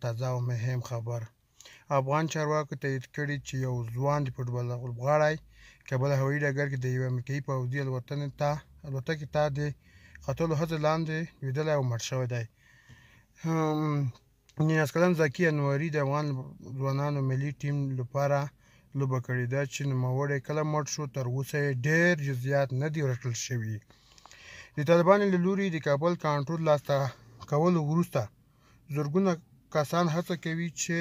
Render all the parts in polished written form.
تازه او مهم خبر. افغان چارواکو تایید کړې چې یو ځوان د فوټبال لوبغاړی کابل هوایي ډګر کې د یوې امریکایي پوځي الوتکې ته د ختلو هڅې لاندې لوېدلی او مړ شوی دی. 19 کلن ذکي انوري د افغان ځوانانو ملي ټیم لپاره لوبه کړې ده. چې نوموړی کله مړ شو، تر اوسه یې ډېر جزئیات نه دي ورکړل شوي. د طالبانو له لوري د کابل کنټرول لاسته کولو وروسته زرګونه کسان هڅه کوي چې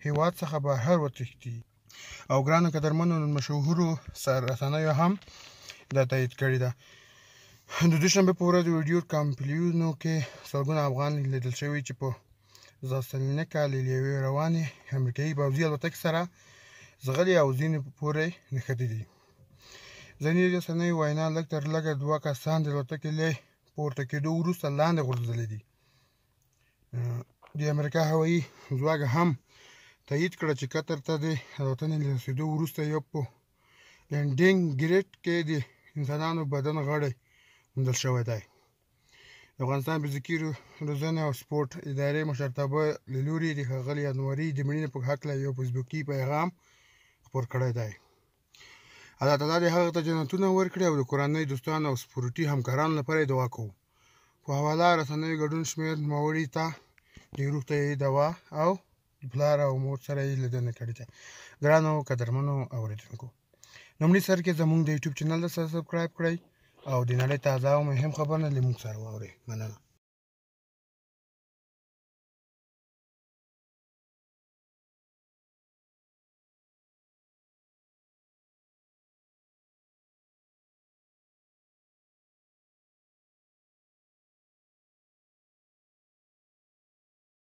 هیواد څخه بهر وتښتي. او ګرانو قدرمنو، مشهورو رسنیو هم دا تایید کړې ده. د دوشنبې په ورځ ویډیو کمپلیونو کې سلګونه افغان لیدل شوي چې په زاسلنکا له یوې روانې امریکایي پوځي الوتکې سره ځغلي او ځینې پورې نښتي دي. ځینې رسنیو وینا، لږ تر لږه دوه کسان د الوتکې له پورته کېدو وروسته لاندې غورځېدلي دي. د امریکا هوایي ځواک هم تایید کړه چې قطر ته د الوتنې له رسېدو وروسته یو په لینډینګ ګریډ کې د انسانانو بدن غړی موندل شوی دی. د افغانستان فزیکي روزنې او سپورټ ادارې مشرتابه له لوري د ښاغلي انوري د مړینې په هکله یو فیسبوکي پیغام خپور کړی دی. الله تعالی دې هغه ته جنتونه ورکړي او د کورنۍ، دوستانو او سپورټي همکارانو لپاره یې دعا کوو. په حواله رسنیو ګډون شمېر نوموړي ته د روغتیايي دوا او پلار او مور سره یې لیدنه کړې ده. ګرانو قدرمنو اورېدونکو، لومړي سر کې زموږ د یوټیوب چینل د سبسکرایب کړئ او د نړۍ تازه او مهم خبرونه له موږ سره واورئ. مننه.